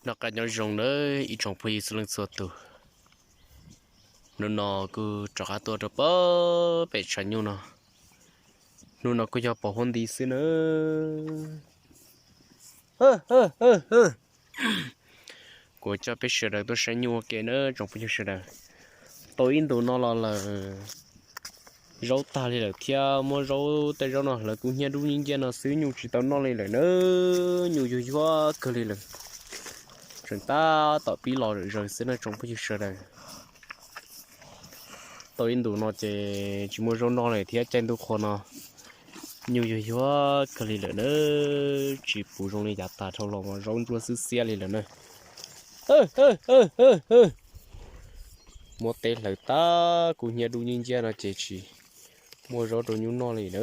Noj qab nyob zoo nawb ib tsoom phooj ywg txhua leej txhua tus. Hnub no kuj rov qab tuaj rau pem tshav nyuj no. Hnub no kuj yog pom huab nti xwb na. Kuv coj peb sawv daws tuaj saib nyuj ua ke na tsoom phooj ywg sawv daws. Tau ib ntus no los lawm, zaub tag li lawm thiab muab zaub, tej zaub no hlawv kub hnyiab dub nciab no xwb, nyuj tsis tau noj li lawm na. Nyuj yuag yuag kawg li lawm, tseem tab tom pib los zom zaws xwb na tsoom phooj ywg sawv daws. Tau ib ntus no ces tsis muaj zaub noj li thiab, caij ntuj qhua no nyuj yuag yuag kawg li lawm na. Tsis puv zoo li yav tag dhau los mas zaub ntsuab xwb xiab li lawm na. Muab teb hlawv tag kub hnyiab dub nciab nciab no ces tsis muaj zaub rau nyuj noj li na.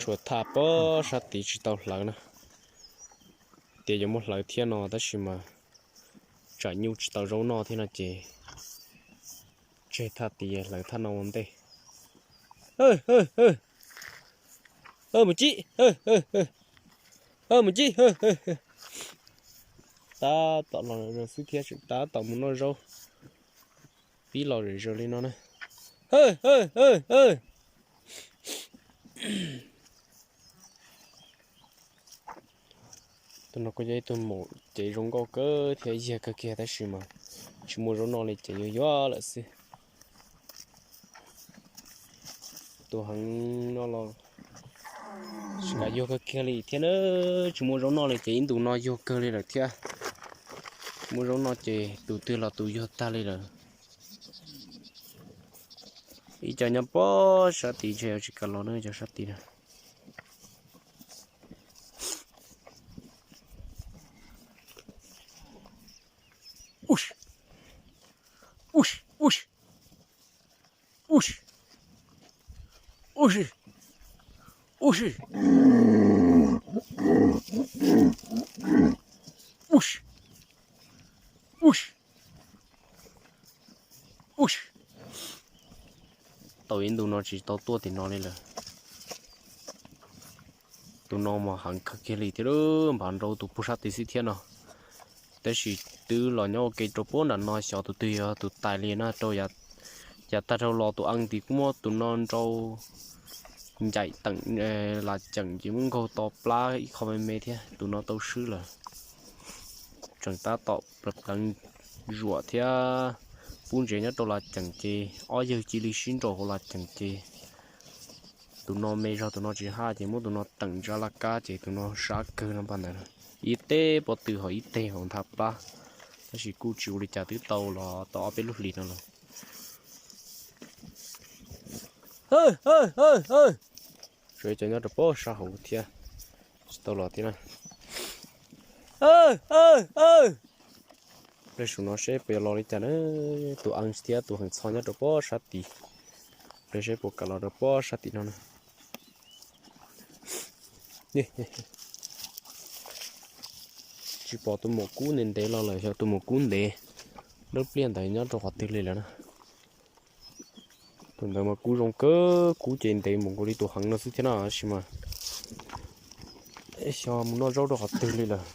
Tshuav thaj pob sab tid tsis tau hlawv na. Tias yuav muab hlawv thiab no tab sis mas tsam nyuj tsis tau zaub noj thiab no ces tseg thaj tid hlawv thaj no ua ntej. Mus ci, mus ci. Tab tom los zom zaws xwb thiab tseem tab tom mus noj zaub, pib los zom zaws li no na. Tus no kuj yog ib tug maum cev zoo nkauj kawg thiab yiag kawg kiag tab sis mas tsis muaj zaub noj li ces yuag yuag lawm xwb. Tus heev no los tsis kam yuag kawg kiag li thiab na, tsis muaj zaub noj li ces ib ntus no yuag kawg li lawm thiab. Tsis muaj zaub noj ces tus twg los tus yuag tag li lawm. Ib co nyob pob sab tid ntshe yuav tsis kam los na, cov sab tid na. Tau ib ntus no tsis tau tuaj tim no li lawm. Tus no mas heev kawg kiag li thiab, npav nrau tus puag sab tid xwb thiab no. Tab sis twb los nyob ua ke rau puag nram no xyov tus twg yog tus tais li na, rau yav tag dhau los tus ees tid kuj muab tus no nrau ncaim teem las ceem ces muab nkaug to plab ib qho me me thiab tus no tau swb lawm. Tseem tab tom pleev pleev zuam thiab pub ntsev nyob rau las ceem ces ob yawg cia li sib nraus hauv las ceem ces tus no me zog tus no tsis haj ces muab tus no teem ntsa laj kab ces tus no sab kawg no npaj ntawd. Ib teg pob tw ho ib teg hauv nthav plab, tab sis kuj tsis ua li cas twb tau los tau ob peb lub hlis no lawm. Cov nyob rau pob sab hauv thiab tsis tau los thiab na. Peb saib no seb puas yuav los li cas na. Tus ees thiab tus heev txho nyob rau pob sab tid. Peb saib puas kam los rau pob sab tim no na. Tsis pom tus maum kub ntev ntev los lawm, xyov tus maum kub ntev dawb pliaj ntawd nyob rau qhov twg li lawm na. Tus ntawd mas kub zoo kawg, kub ces ntev mus nkaus li tus heev no xwb thiab na, tab sis mas xyov mus noj zaub rau qhov twg li lawm.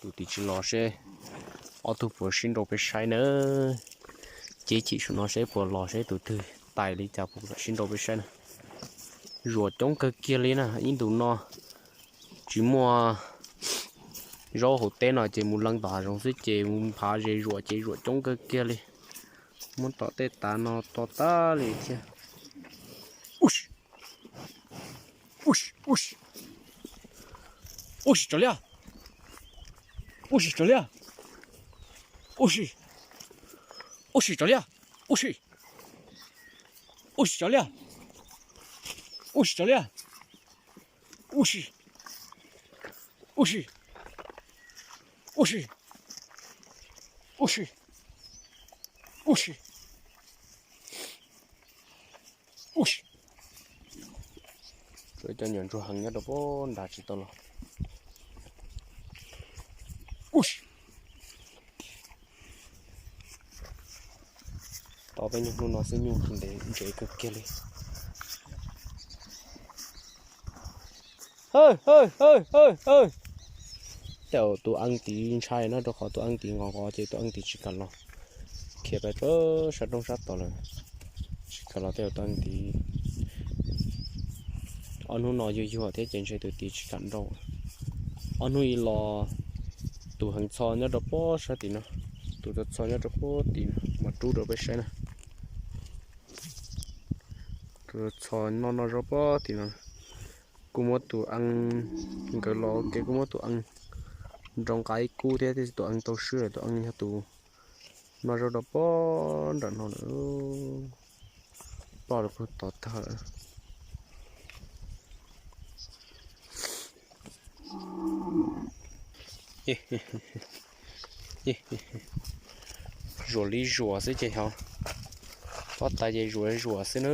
Tus tim tsis los seb ob tug puas sib nrau peb saib na. Ces chim saum no seb puas los seb tus twg tais li cas puas sib nrau peb saib na. Zuam coob kawg kiag li na, ib ntus no tsis muaj Zaub hauv teb no ces mus leej tom hav zoov xwb ces mus phav ze zuam ces zuam coob kawg kiag li. Muab tom tej tav no to tag li thiab. Ub sis, ub sis, ub sis, tsov liab, ub sis, tsov liab, ub sis, ub sis, tsov liab, ub sis, ub sis, tsov liab, ub sis, tsov liab, ub sis, ub sis, ub sis, ub sis, ub sis, ub sis. Cov nyuam ntsuag heev nyob rau pob nrad tsis tau los. Ub sis. Tau peb nyuag hnub no xwb nyuj tus ntev ntsev kawg kiag li. Hawj, hawj, hawj, hawj, hawj. Tej zaum tus eeb tid ntshai na, rau qhov tus eeb tid nqos nqos ces tus eeb tid tsis kam los. Khiav pais rau sab roob sab tod lawm, tsis kam los tej zaum tus eeb tid. Ob hnub no yuag yuag thiab ces ntshe tus tid tsis kam nrau. Ob hnub ib los tus heev txho nyob rau pob sab tim no, tus txho txho nyob rau pob tim no mas rub rau peb saib na. Tus txho noj noj zaub pob tim no. Kuj muab tus eeb, nkawd los ua ke kuj muab tus eeb nrau nqa ib kub thiab, tab sis tus eeb tau swb lawm, tus eeb yog tus noj zaub rau pob nram no lawm. Ploj rau puag tod tag lawm. Zuam li zuam xwb ces yog pob tais ces zuam li zuam xwb na.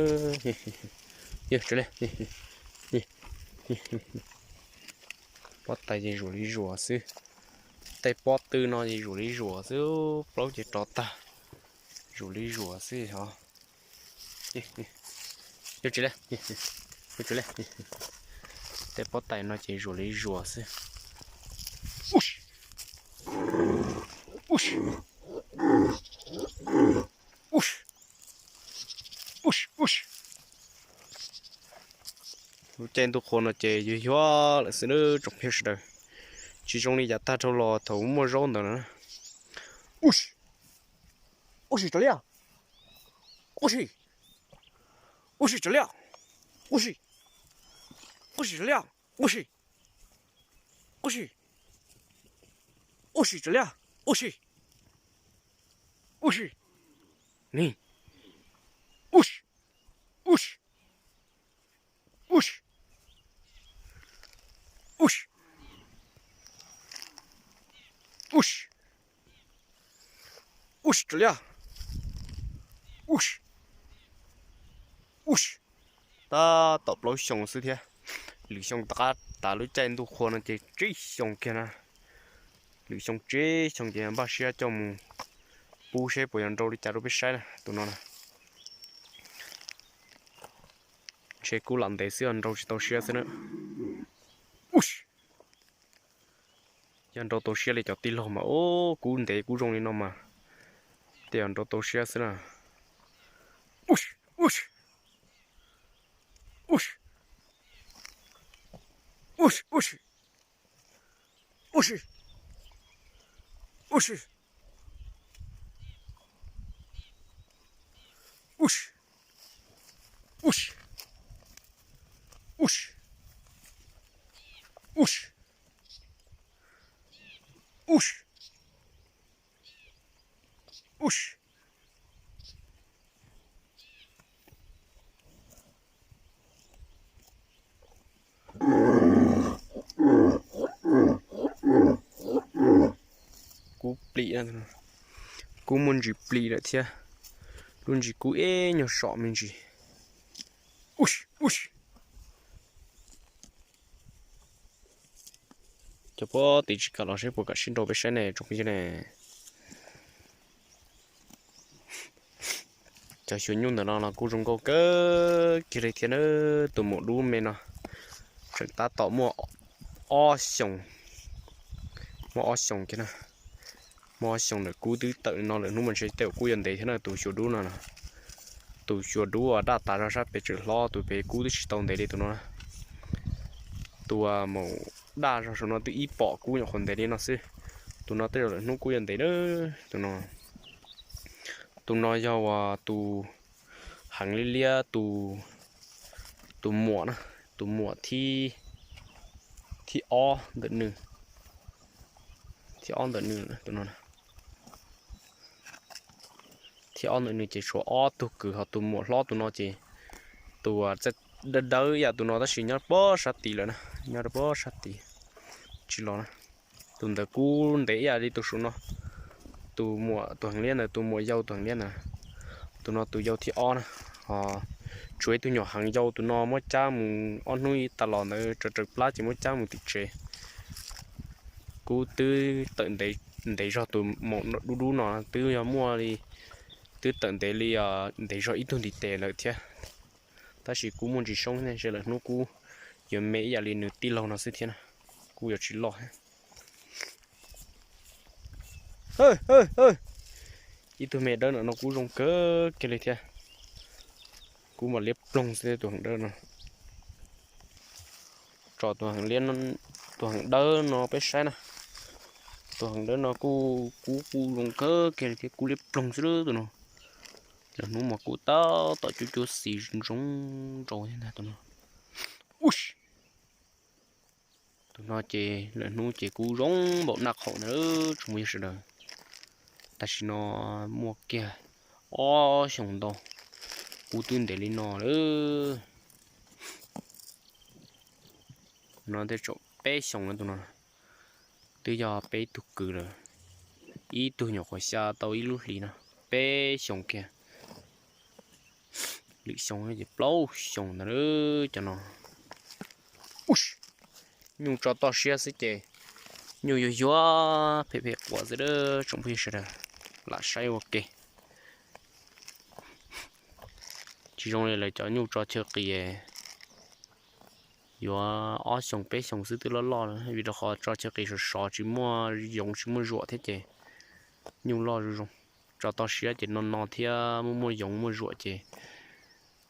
Yog tsis li, pob tais ces zuam li zuam xwb. Tej pob tw no ces zuam li zuam xwb, plaub ces rov tag, zuam li zuam xwb yog. Yog tsis li, yog tsis li, tej pob tais no ces zuam li zuam xwb. Ub sis, ub sis, ub sis, ub sis, ub sis. Lub caij ntuj qhua no ces yuag yuag lawm xwb nawb tsoom phooj ywg sawv daws. Tsis zoo li yav tag dhau los thaum muaj zaub ntawd na. Ub sis, ub sis, tsov liab, ub sis, ub sis, tsov liab, ub sis, ub sis, tsov liab, ub sis, ub sis, ub sis, tsov liab, ub sis, ub sis, ni, ub sis, ub sis, ub sis, ub sis, ub sis, ub sis, tsov liab, ub sis, ub sis. Tab tom plaub xyoo xwb thiab. Lwm xyoo tom qab tas lub caij ntuj qhua no ces tsib xyoo kiag na. Lwm xyoo tsib xyoo ces npaj siab coj mus pub seb puas yuav nrau li cas rau peb saib na tus no na. Ntshe kub lam ntev xwb nrau tsis tau siab xwb na. Yog nrau tau siab li cov tij laug mas, o, kub ntev kub zoo li no mas, tej zaum nrau tau siab xwb na. Ub sis, ub sis, ub sis, ub sis, ub sis, ub sis, ub sis, ub sis, ub sis, ub sis, ub sis, ub sis, ub sis. Kub plim, kub muaj ntsis plim lawm thiab. Lub ntsis kub ib nyuag som me ntsis. Ub sis, ub sis. Cov pob tais tsis kam los seb puas kam sib nrau peb saib ne tsoom phooj ywg ne. Cov xyuas nyuj ntawm no los kuj zoo nkauj kawg kiag li thiab na. Tus maum dub me no tseem tab tom muaj ob xyoos, muaj ob xyoos kiag na. Muaj ob xyoos lawm, kub twb tawm li no lawm, hnub mas ntshe tej zaum kub yuav ntev thiab na. Tus xyuas dub no, tus xyuas dub uas daj tas zog sab pem tseem hlob, tus pem kub twb tsis tau ntev li tus no na. Tus maum daj zog saum no twb ib pom kub nyuam qhuav ntev li no xwb. Tus no tej zaum lwm hnub kub yuav ntev na. Tus no, tus no yog uas tus heev liab liab, tus muam na, tus muam thib, thib ob ntawm nws, thib ob ntawm nws, tus no, thib ob ntawm nws ces tshuav ob tug kwv, ho tus muam hlob tus no ces tus uas dawb dawb yam tus no tab sis nyob pob sab tid lawm na, nyob rau pob sab tid tsis los na. Tus ntawd kub ntev ib yam li tus saum no, tus muam tus heev liab ntawd, tus muam yau tus heev liab ntawd. Tus no tus yau thib ob na. Ho tshuav ib tug nyuam heev yau, tus no muab cab mus ob hnub tas los ntawd raws raws plab ces muab cab mus tim tsev. Kub twb tawm ntev zog, tus maum dub dub no twb yog muaj li, twb tawm ntev li, ntev zog ib tug ntiv tes lawm thiab. Tab sis kub muaj ntsis soob thiab, ntshe lwm hnub kub yuav me ib yam li nws tij laug no xwb thiab na. Kub yuav tsis loj thiab. Ib tug me dawb no, no kub zoo kawg kiag li thiab. Kub mas liab ploog xwb tus heev dawb no. Tso tus heev liab, tus heev dawb no peb saib na. Tus heev dawb no kuj, kub kuj zoo kawg kiag li thiab, kub liab ploog xwb tus no. Lwm hnub mas kub tab tom cuab cuab xis zoo nraug thiab ntag tus no. Tus no ces lwm hnub ces kub zoo npaum naj qhaum ntag tsoom phooj ywg sawv daws. Tam sim no muaj kiag ob xyoos ntau, kub twb ntev li no lawm. No tej zaum peb xyoos na tus no, twb yog peb tug kwv lawm, ib tug nyuam qhuav xya tau ib lub hlis no, peb xyoos kiag. Lwm xyoo ces plaub xyoos ntawd cov no. Nyuj tso toj siab xwb ces nyuj yuag yuag phem phem quav xwb tsoom phooj ywg sawv daws, lam saib ua ke. Tsis zoo li lawv cov nyuj tso chaw qis, yuav ob xyoos peb xyoos xwb twb loj loj lawm, vim rau qhov tso chaw qis sov sov tsis muaj yoov tsis muaj zuam thiab ces nyuj loj zoo zoo. Tso toj siab ces no no thiab muaj muaj yoov muaj zuam ces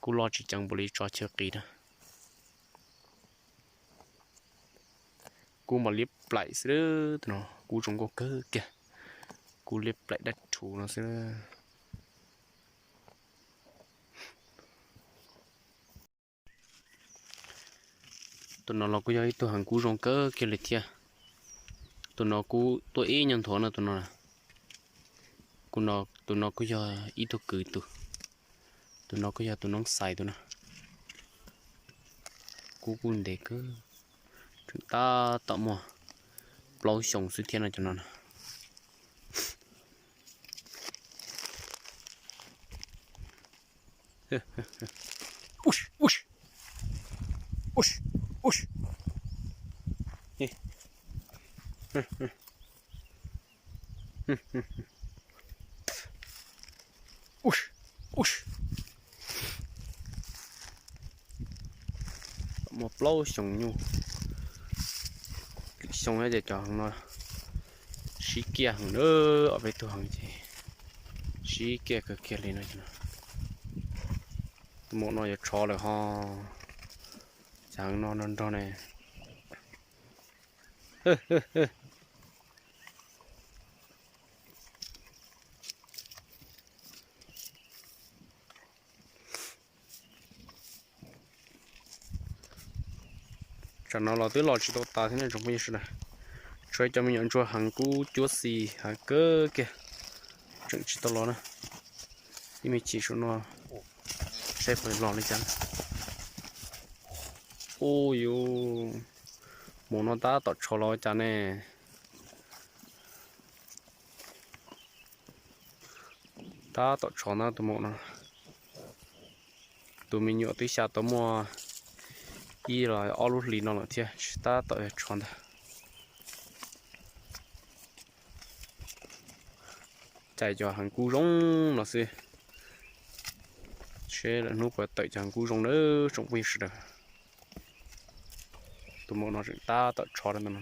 kuj loj tsis ceev npaum li tso chaw qis na. Kub mas liab plaim xwb no, kub zoo nkauj kawg kiag, kub liab plaim dab rhuv no xwb. Tus no los kuj yog ib tug heev kub zoo kawg kiag li thiab. Tus no kub tuaj ib nyuag nthuav no tus no. Tus no kuj yog ib tug kwv tus. Tus no kuj yog tus noob xais tus no. Kub kuj ntev kawg, tseem tab tom muaj plaub xyoos xwb thiab no cov no. Muaj plaub xyoos nyuj, lwm xyoo ces cov heev no sib kiaj heev na, ob peb tug heev ces sib kiaj kawg kiag li no. Tus maum no yuav tshov lawm ho, cov heev no nrog nrog ne. Tsam no los twb los tsis tau tas thiab ne tsoom phooj ywg sawv daws. Tshuav cov me nyuam ntsuag heev kub cuab xis heev kawg kiag tseem tsis tau los na. Ib me chim saum no saib puas los li cas. Ub yus, maum no tab tom tshov los cas ne. Tab tom tshov ntag tus maum no. Tus me nyuam twb xya tau muaj ib los ob lub hlis no lawm thiab, tab tom tshov ntag. Cais cov heev kub zoo no xwb, seb lwm hnub puas tawm cov heev kub zoo na tsoom phooj ywg sawv daws. Tus maum no tseem tab tom tshov ntag no.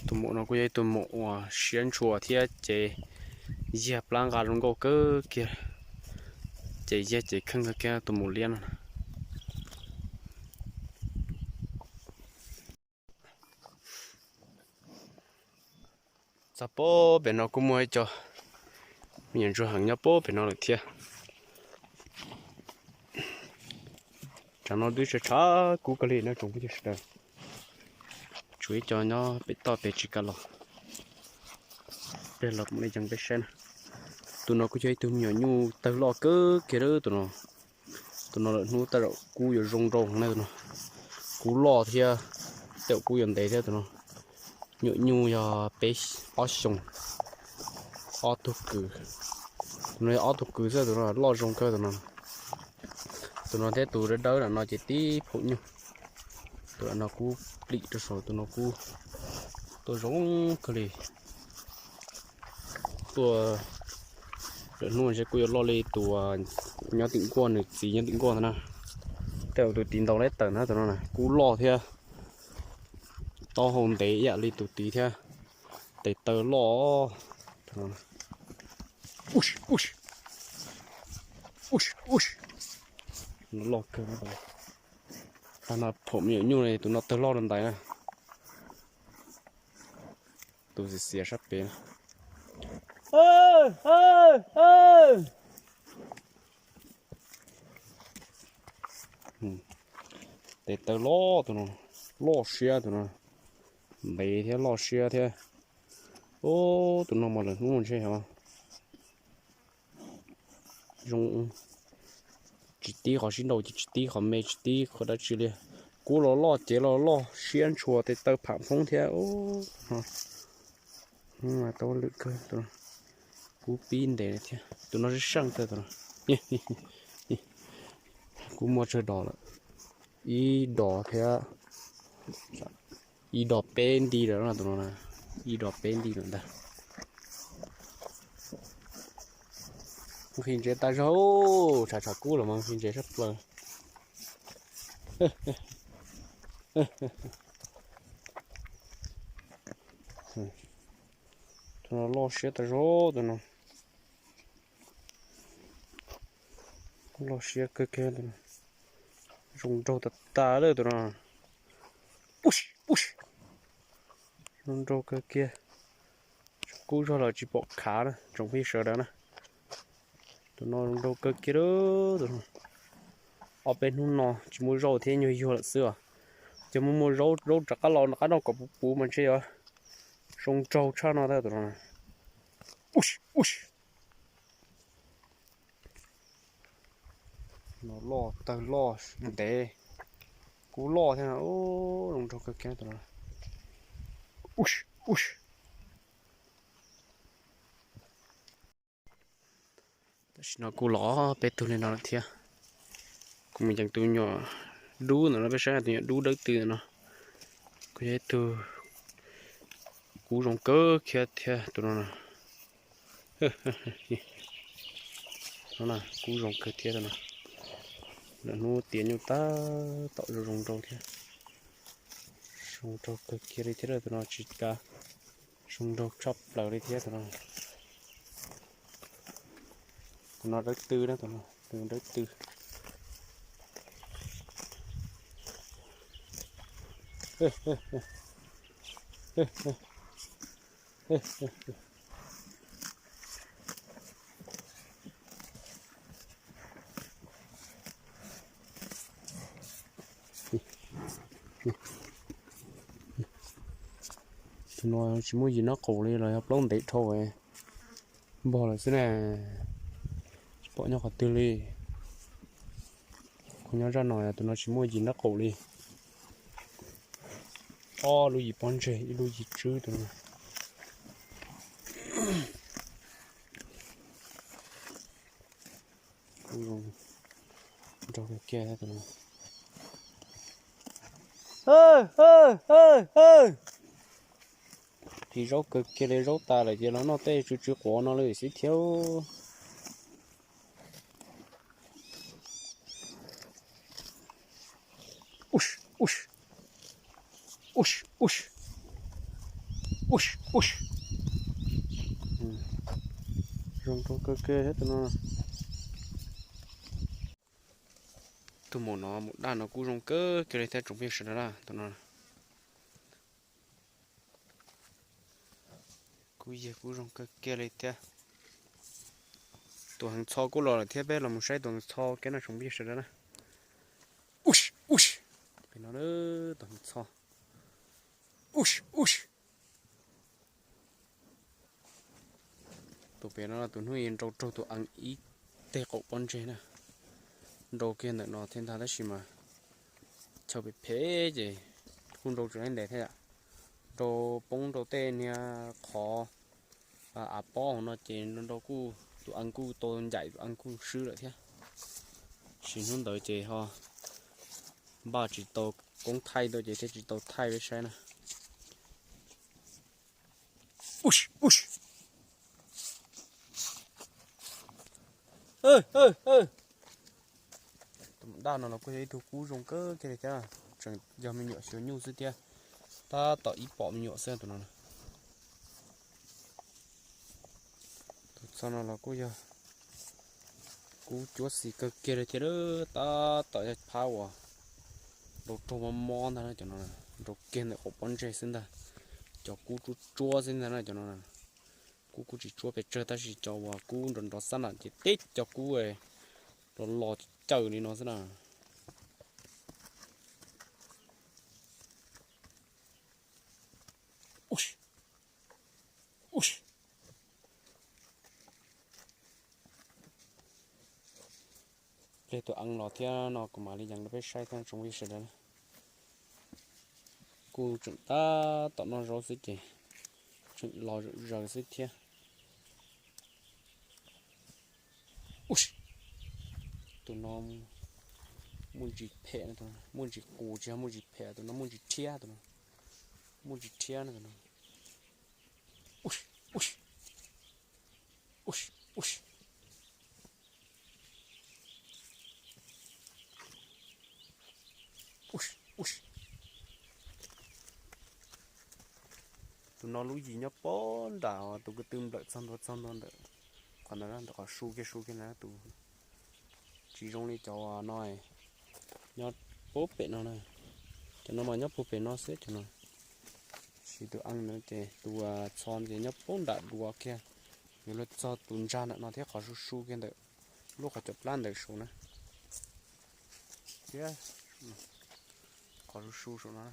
Tus maum no kuj yog ib tug maum uas siab ntshua thiab ces yiag plab nqa zoo nkauj kawg kiag, ces yiag ces kheej kawg kiag tus maum liab no. Txog pem no kuj muaj ib co me nyuam ntsuag heev nyob pem no lawm thiab. Tsam no twb tshav tshav kub kawg li no tsoom phooj ywg sawv daws. Tshuav ib co nyob pem toj pem tsis kam los. Peb los mus li yees peb saib na. Tus no kuj yog ib tug me nyuam nyuj tawg loj kawg kiag lawm tus no. Tus no lawm hnub tej zaum kub yuav zoo nraug na tus no. Kub loj thiab, tej zaum kub yuav ntev thiab tus no. Nyuam nyuj yog peb ob xyoos, ob tug kws. Tus no yog ob tug kws xwb, tus no loj zoo kawg tus no. Tus no thiab tus dawb dawb no ces tib phaum nyuj. Tus no kub plim rau saum, tus no kub tuaj zoo kawg li. Tuaj lawm hnub ntshe kuj yuav loj li tus nyob tim nkuaj, nws txiv nyob tim nkuaj ntag na. Tej zaum tus txiv ntaus lawm tawm ntag tus no na, kub loj thiab, taub hau ntev ib yam li tus txiv thiab, tes taw loj. Loj kawg. Tag no phaum me nyuam nyuj li, tus no tawg loj rau ntais na. Tus xiav xiav sab pem na. Tes taw loj tus no, loj siab tus no, ntev thiab loj siab thiab. Ub, tus no mas lawm hnub ntshe ho zoo, tsis tib qhov sib nraus ces tsis tib qhov me tsis tib qhov dab tsi li. Kub los loj, cev los loj, siab ntshua, tes taw pham phoob thiab. Ub, tau lwm kawg, kub pib ntev thiab. Tus no sib seej kawg tus no. Kub muaj tsawg dos lawm, ib dos thiab, ib dos peb nti lawm tus no, ib dos peb nti lawm ntag. Nqhis ntsev tas zog, tshav tshav kub los mas nqhis ntsev sab plaws. Tus no loj siab tas zog tus no. Loj siab kawg kiag, zoo nraug tas tas lawm tus no. Zoo nraug kawg kiag, kub zog los tsis pom khav na tsoom phooj ywg sawv daws na. Tus no zoo nraug kawg kiag, tus no. Ob peb hnub no tsis muaj zaub thiab nyuag yuag lawm xwb os. Ces muaj muaj zaub, zaub rov qab los rov qab noj kom puv puv mas ntshe yuav zoo nraug tshaj no thiab tus no. No loj tawg loj ntev, kub loj thiab, zoo nraug kawg kiag tus no. Tam sim no kuj los peb tug li no lawm thiab. Kuv mus yees tus nyuam dub ntawm no peb saib, tus nyuam dub dawb tw ntawm no. Kuj yog ib tug kub zoo kawg kiag thiab tus no. Kub zoo kawg thiab no. Lawm hnub tiav nyuj tag tom zoo zoo nraug thiab. Zoo nraug kawg kiag li thiab tus no tsis kav. Zoo nraug tshaj plaws li thiab tus no. Tus no dawb tw na, tus no dawb tw. Tus no tsis muaj yim nab qaum li los yog plaub ntev dhau npog lawm xwb na. Tsis pom nyob qhov twg li. Kuv nyob zaj no tus no tsis muaj yim nab qaum li. Ob lub yim pob ntseg ib lub yim tswb tus no. Nraug kawg kiag tus no. Qhib zaub kawg kiag li, zaub tas lawm ces los noj tej tsw tsw quav no li xwb thiab. Ub, ub. Zoo rau kawg kiag thiab tus no. Tus maum no, maum daj no kuj zoo kawg kiag li thiab tsoom phooj ywg sawv daws na, tus no. Kuj yog kuj zoo kawg kiag li thiab. Tus heev txho kuj los lawm thiab, peb los mus saib tus heev txho kiag no tsoom phooj ywg sawv daws na. Ub, ub. Pem no tus heev txho. Ub, ub. Tus pem no tus hnub ib nrau raug tus eev ib teg qaum pob ntseg na. Nrau kiag ntawm no thiab ntag tab sis mas chaw phem phem ces kuj nrau tsis laib ntes thiab yom. Nrau poob rau tej niag qhov av pob hauv no ces nrau kuj tus eev kuj tau ncaim, tus eev kuj swb lawm thiab. Sim hnub ntawd ces ho npaj tsis tau koob thaij tuaj ces thiaj tsis tau thaij peb saib na. Tus daj no los kuj yog ib tug kub zoo kawg kiag li thiab, tseem yog me nyuam xyuas nyuj xwb thiab, tab tom ib pom me nyuam xwb tus no. Tus txho no los kuj yog kub cuab xis kawg kiag li thiab, tab tom yog phab uas nrau raug mob mob ntag na cov no, nrau kiag ntawm qaum pob ntseg xwb ntag. Cov kub tsuab tsuab xwb ntag na cov no. Kub kuj tsis tsuab pes tsawg tab sis cov uas kub nrov nrov xab nam ces tib cov kub los los caws li no xwb na. Hle tus eev los thiab no kuv mam li yees rau peb saib thiab tsoom phooj ywg sawv daws na. Kuj tseem tab tom noj zaub xwb ces tseem los zaws zaws xwb thiab. Tus no muaj ntsis phem, muaj ntsis qus tsis yog muaj ntsis phem, tus no muaj ntsis rhiab, tus no muaj ntsis rhiab no. Tus no lub yim nyob puag nram tus ko tw nplawm txog ntua txog ntua ntawm qhov ntawd, ntawm qhov su kiag su kiag na. Tus tsis zoo li cov no nyob puag pem no na. Cov no mas nyob puag pem no xwb cov no. Sis tus eev no ces tus txho ces nyob puag nram duav kiag, yuav luag txog tus ntsag nram no thiab qhov su su kiag ntawm lub qhov cov plab ntawm saum na. Thiab qhov su su saum no.